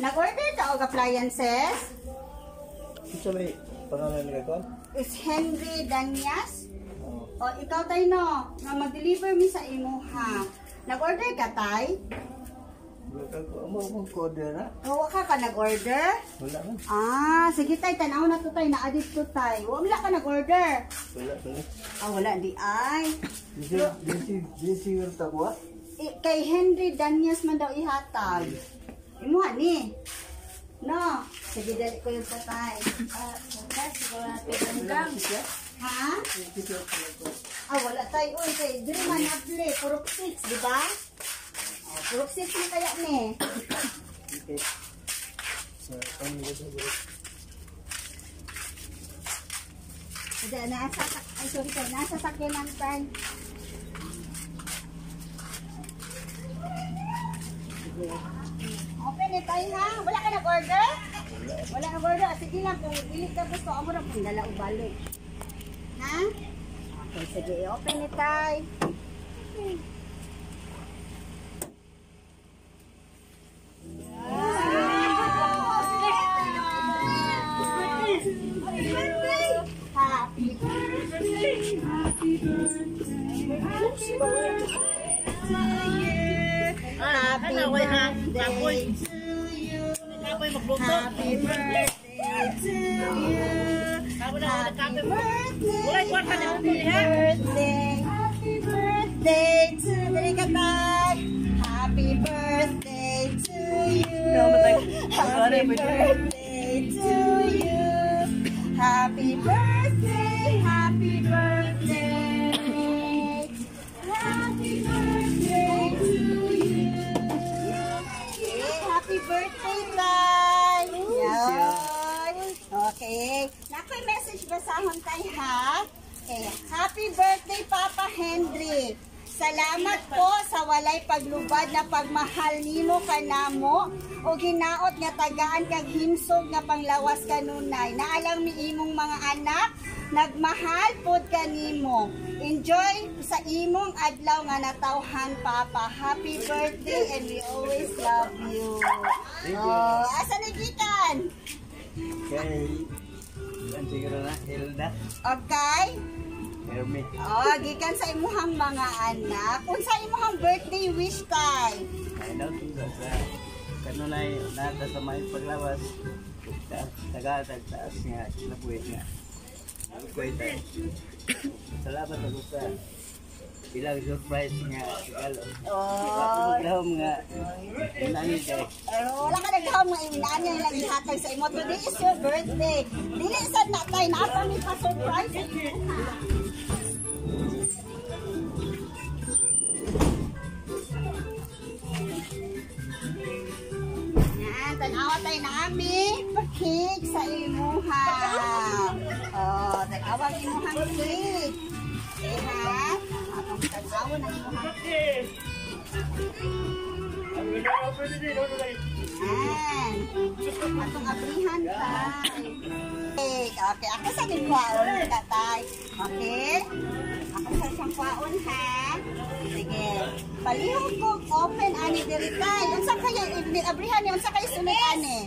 Nag-order ka og appliances? Unsa may pangalan nila kon? Is Henry Danias? Oh. O ikaw, tay, no, nga mag-deliver mi sa imuha. Nag-order ka, tay? Wala ka ko mo mo order na. O, wa ka ka nag-order? Wala man. Ah, sige tay, tanaw na to tay, na-adit to tay. Wala ka nag-order. Wala wala. Ah, wala di ay. Disi disi disi yung tagwa. Eh, kay Henry Danias man daw ihatag. Imuha ni. No, sige, dali ko yung tatay. Ah, siguro natin hanggang. Ha? Ah, wala tayo. Uy, kay diri man nable, purok 6, di ba? Oh, purok 6 na kaya ni. Okay. Sa pamilya sa group. Hindi, nasa, ay sorry tayo, nasa sakyanan tayo. Sige. Open eh tayo ha. Wala ka nag-order? Wala nag-order. Ah, sige lang, kung dili ka gusto, amo ra pong dala o balik. Ha? Okay, sige, open eh tayo. Happy birthday! Happy birthday! Happy birthday to you! Happy birthday to you! Happy birthday to you! Happy birthday! Happy birthday! Happy birthday to Dali ka, tay! Happy birthday to you! Happy birthday to you! Happy birthday! Happy birthday! Happy birthday to you! Okay, happy birthday, Tay! Yan. Okay. Nakoy message basahon tay ha. Okay. Happy birthday, Papa Henry. Salamat po sa walay paglubad na pagmahal nimo kanamo o ginaot nga tagaan kag himsog nga panglawas kanunay. Naalang mi imong mga anak, nagmahal pod kanimo. Enjoy sa imong adlaw nga natawhan, Papa. Happy birthday and we always love you. Oh, asa ni gikan? Kay ang siguro na Hilda. Okay? Hermie. Oh, gikan sa imuhang mga anak. Unsa imuhang birthday wish kay? Ay daw sa kanunay nata sa may paglawas. Taga taas nga kinabuhi nga. Nagkwenta. Salamat ako sa ilang surprise nga regalo. Oh, Ako nga inani kay. Pero wala ka naghahom nga iminaan niya ilang ihatag sa imo. Today is your birthday. Dili sad na tay, naa pa mi pa surprise sa imuha. Yan, tanawa tayo nami pa-cake sa imuha. Oh, tanawa ang imuhang cake. Okay ha? Atong tanawa ng imuhang cake. Yan. Atong abrihan tay. Cake. Okay, ako sa kwaon ka tay. Okay? Ako sa siyang kwaon ha. Sige. Palihog ko open ani diri tay. Unsa kaya abrihan ni, unsa kay sunod ani?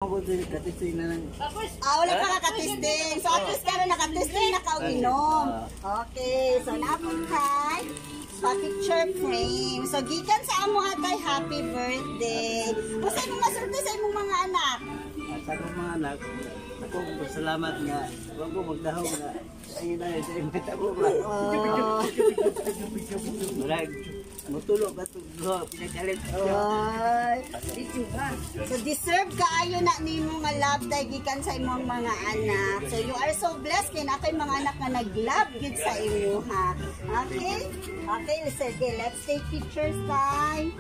ko din katising na ng Ah, wala pa kakatesting. So at least karon nakatesting na ka og inom. Okay, so napon kay pa-picture frame. So gikan sa amo atay, happy birthday. Unsay imong masulti sa imong mga anak? At sa akong mga anak, ako salamat nga wag ko magdahom nga ay na sa imong tabo ba. Oh. Murag mutulo ba to duha pinagalit. Ay. So deserve kaayo na nimo nga love tay gikan sa imong mga anak. So you are so blessed kay naa kay mga anak nga nag-love gyud sa imo ha. Okay? Okay, sige, let's take pictures, tay.